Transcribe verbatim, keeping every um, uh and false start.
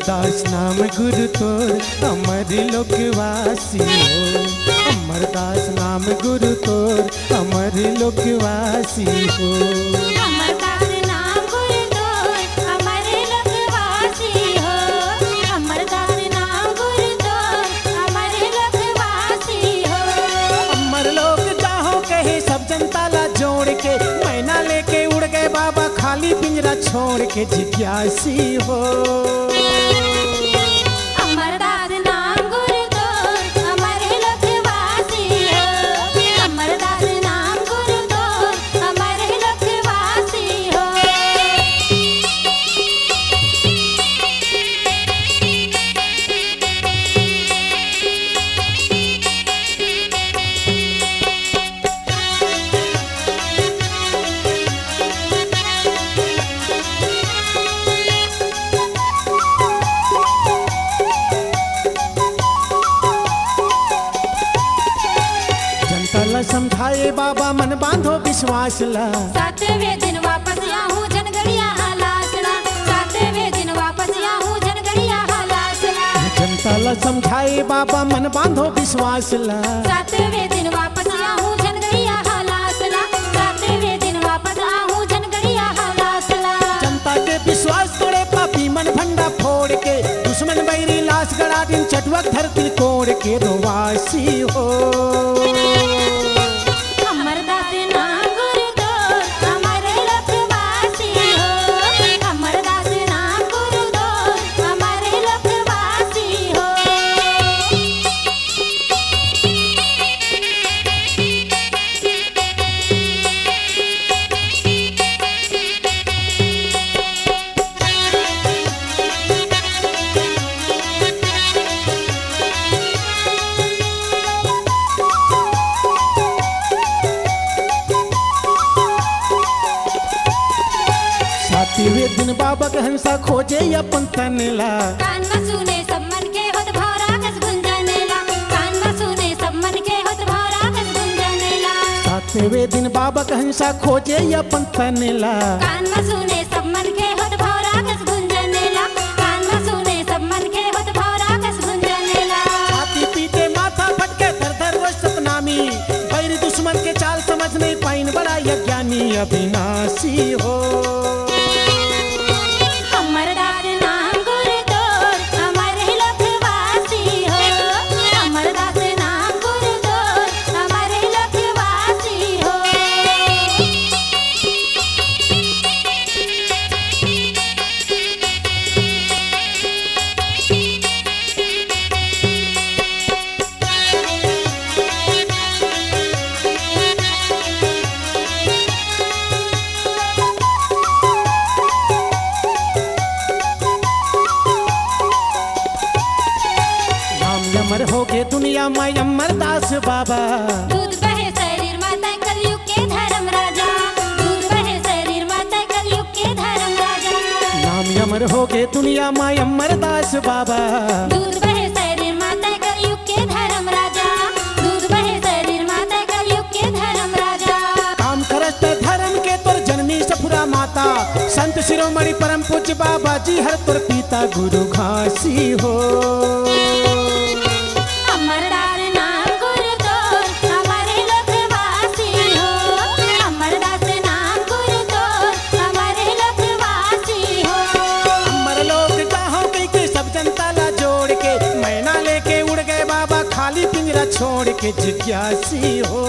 दास नाम गुरु तोर अमर लोकवासी हो, अमरदास नाम गुरु तोर अमर लोकवासी हो। अमरदास नाम गुरु तोर अमर लोकवासी हो, अमरदास नाम गुरु तोर अमर लोकवासी हो। अमर लोक जाहूं कहे सब जनता ला जोड़ के, मैना लेके उड़ गए बाबा खाली पिंजरा छोड़ के जिज्ञासी हो। अमरदास नाम गुरु तोर अमर लोकवासी हो, अमरदास नाम गुरु तोर अमर लोकवासी हो। जनता ला समझाए बाबा मन बांधो विश्वास ला। सातवें दिन वापस आहूं झन गड़िया हा लास ला। सातवें दिन वापस आहूं झन गड़िया हा लास ला। जनता ला समझाए बाबा मन बांधो विश्वास ला। सातवें दिन वापस आहूं झन गड़िया हा लास ला। सातवें दिन वापस आहूं झन गड़िया हा लास ला। जनता के विश्वास तोड़े पापी मन भंडा फोड़ के, दुश्मन बैरी लास गड़ा दिन चटुआ के धरती कोड़ के रोवासी हो। अमरदास नाम गुरु तोर अमर लोकवासी हो, अमरदास नाम गुरु तोर अमर लोकवासी हो। सातवें दिन बाबा के हंसा खोजे अपन तन ला। कान म सुने सब मन के होत भौरा कस गुंजनेला। कान म सुने सब मन के होत भौरा कस गुंजनेला। सातवें दिन बाबा के हंसा खोजे अपन तन ला। कान म सुने सब मन के होत भौरा कस गुंजनेला। कान म सुने सब मन के होत भौरा कस गुंजनेला। छाती पीटे माथा फटके थर थर रोज सतनामी। बैरी दुश्मन के चाल समझ नहीं पाइन बड़ा अज्ञानी अविनाशी हो। अमरदास नाम गुरु तोर अमर लोकवासी हो। अमरदास नाम गुरु तोर अमर लोकवासी हो। नाम अमर होगे दुनिया म अमरदास बाबा। दूध बहे शरीर म तैं कलयुग के धर्म राजा। दूध बहे शरीर म तैं कलयुग के धर्म राजा। नाम अमर होगे दुनिया म अमरदास बाबा। दूध बहे शरीर म तैं कलयुग के धर्म राजा। दूध बहे शरीर म तैं कलयुग के धर्म राजा। काम करस त धर्म के तोर जननी सफुरा माता। संत शिरोमणि परम पूज्य बाबा जी हर तोर पिता गुरु घासी हो। अमरदास नाम गुरु तोर अमर लोकवासी हो। अमरदास नाम गुरु तोर अमर लोकवासी हो। अमर लोक जाहूं कहिके सब जनता ला जोड़ के, मैना लेके उड़ गए बाबा खाली पिंजरा छोड़ के जिज्ञासी हो।